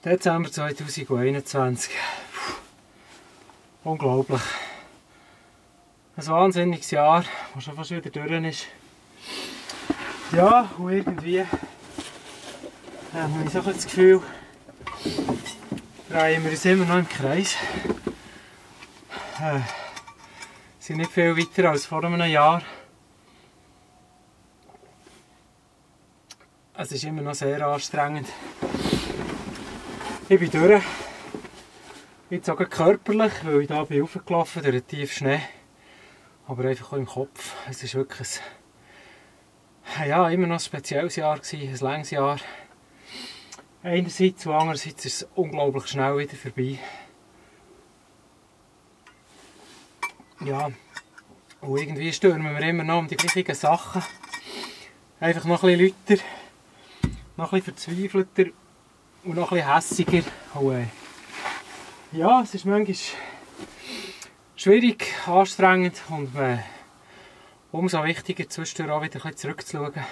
Dezember 2021. Unglaublich. Ein wahnsinniges Jahr, das schon fast wieder durch ist. Ja, und irgendwie habe ich so das Gefühl, drehen wir uns immer noch im Kreis. Sind nicht viel weiter als vor einem Jahr. Es ist immer noch sehr anstrengend. Ich bin durch. Jetzt sogar körperlich, weil ich hier hochgelaufen bin durch den tiefen Schnee. Aber einfach auch im Kopf. Es war wirklich ja, immer noch ein spezielles Jahr, ein langes Jahr. Einerseits und andererseits ist es unglaublich schnell wieder vorbei. Ja, und irgendwie stürmen wir immer noch um die gleichen Sachen. Einfach noch ein bisschen lauter, noch ein bisschen verzweifelter und noch ein bisschen hässiger. Und, ja, es ist manchmal schwierig, anstrengend und umso wichtiger zwischendurch auch wieder ein bisschen zurückzuschauen.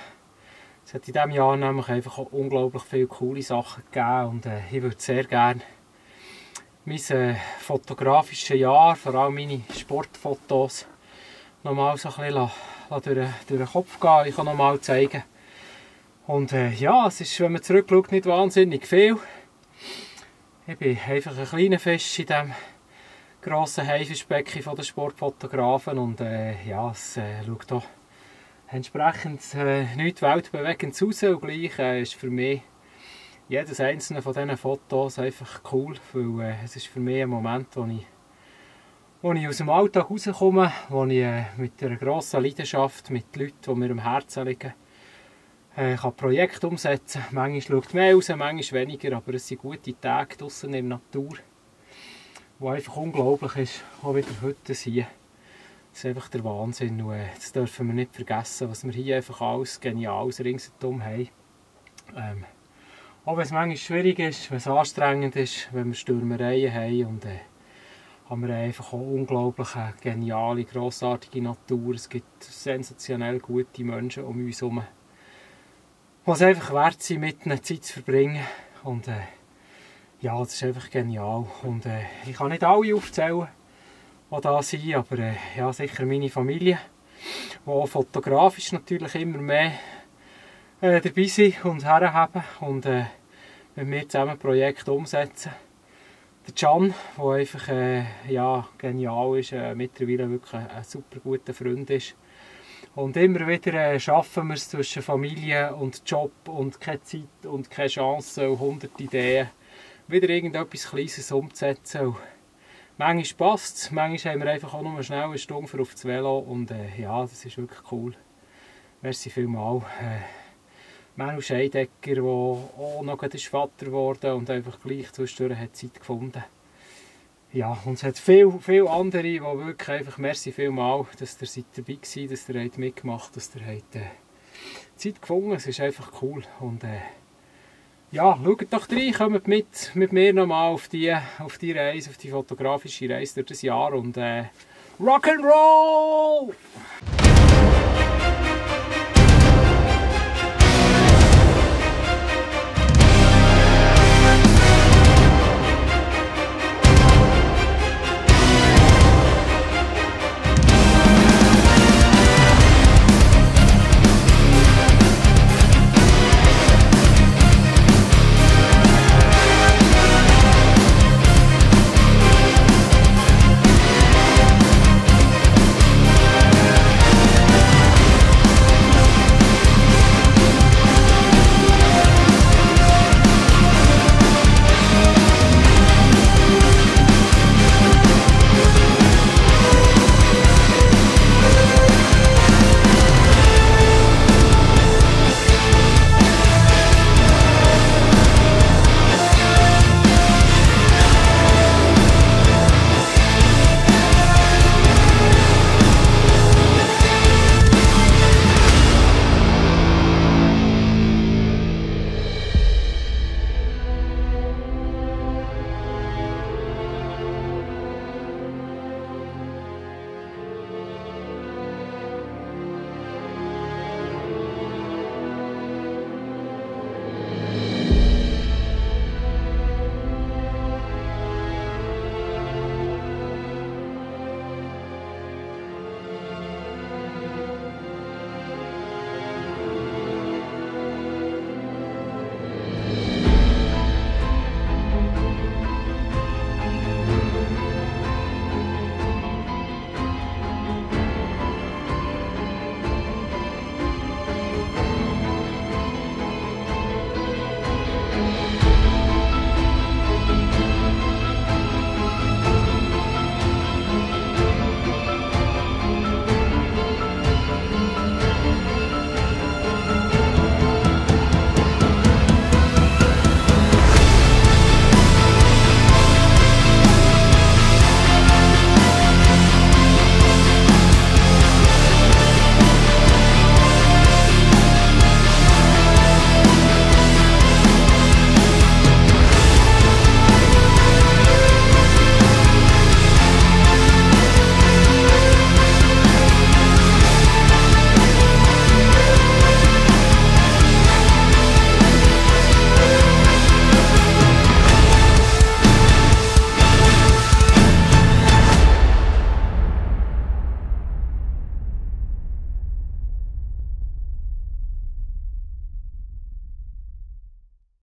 Es hat in diesem Jahr nämlich einfach auch unglaublich viele coole Sachen gegeben und ich würde sehr gerne mein fotografisches Jahr, vor allem meine Sportfotos, nochmal so ein bisschen durch den Kopf gehen. Ich kann nochmal zeigen. Und ja, es ist, wenn man zurückschaut, nicht wahnsinnig viel. Ich bin einfach ein kleiner Fisch in diesem grossen Haifischbecken der Sportfotografen und ja, es schaut auch entsprechend nichts weltbewegendes aus und gleich ist für mich jedes einzelne von diesen Fotos einfach cool, weil es ist für mich ein Moment, wo ich aus dem Alltag rauskomme, wo ich mit einer grossen Leidenschaft, mit Leuten, die mir am Herzen liegen, kann Projekte umsetzen. Manchmal schaut mehr raus, manchmal weniger, aber es sind gute Tage draussen in der Natur, wo einfach unglaublich ist, auch wieder heute hier. Das ist einfach der Wahnsinn und das dürfen wir nicht vergessen, was wir hier einfach alles Geniales ringsherum haben. Auch wenn es manchmal schwierig ist, wenn es anstrengend ist, wenn wir Stürmereien haben und haben wir einfach auch unglaublich geniale, grossartige Natur. Es gibt sensationell gute Menschen um uns herum, die es einfach wert sind, mit einer Zeit zu verbringen. Und ja, das ist einfach genial. Und ich kann nicht alle aufzählen, die da sind, aber ja, sicher meine Familie, die auch fotografisch natürlich immer mehr dabei sind und herhaben und mit mir zusammen Projekte umsetzen. Der Can, der einfach ja, genial ist, mittlerweile wirklich ein super guter Freund ist. Und immer wieder schaffen wir es zwischen Familie und Job und keine Zeit und keine Chance und 100 Ideen, wieder irgendetwas Kleines umzusetzen. Und manchmal passt es, manchmal haben wir einfach auch nur schnell eine Stunde für auf das Velo und ja, das ist wirklich cool. Merci vielmals. Manu Scheidecker, der auch noch Vater geworden und einfach gleich zwischendurch hat Zeit gefunden. Ja, und es hat viele andere, die wirklich einfach merci vielmals, dass ihr seid dabei seid, dass ihr mitgemacht habt, dass ihr Zeit gefunden habt. Es ist einfach cool. Und ja, schaut doch rein, kommt mit mir nochmal auf die Reise, auf die fotografische Reise durch das Jahr und Rock'n'Roll!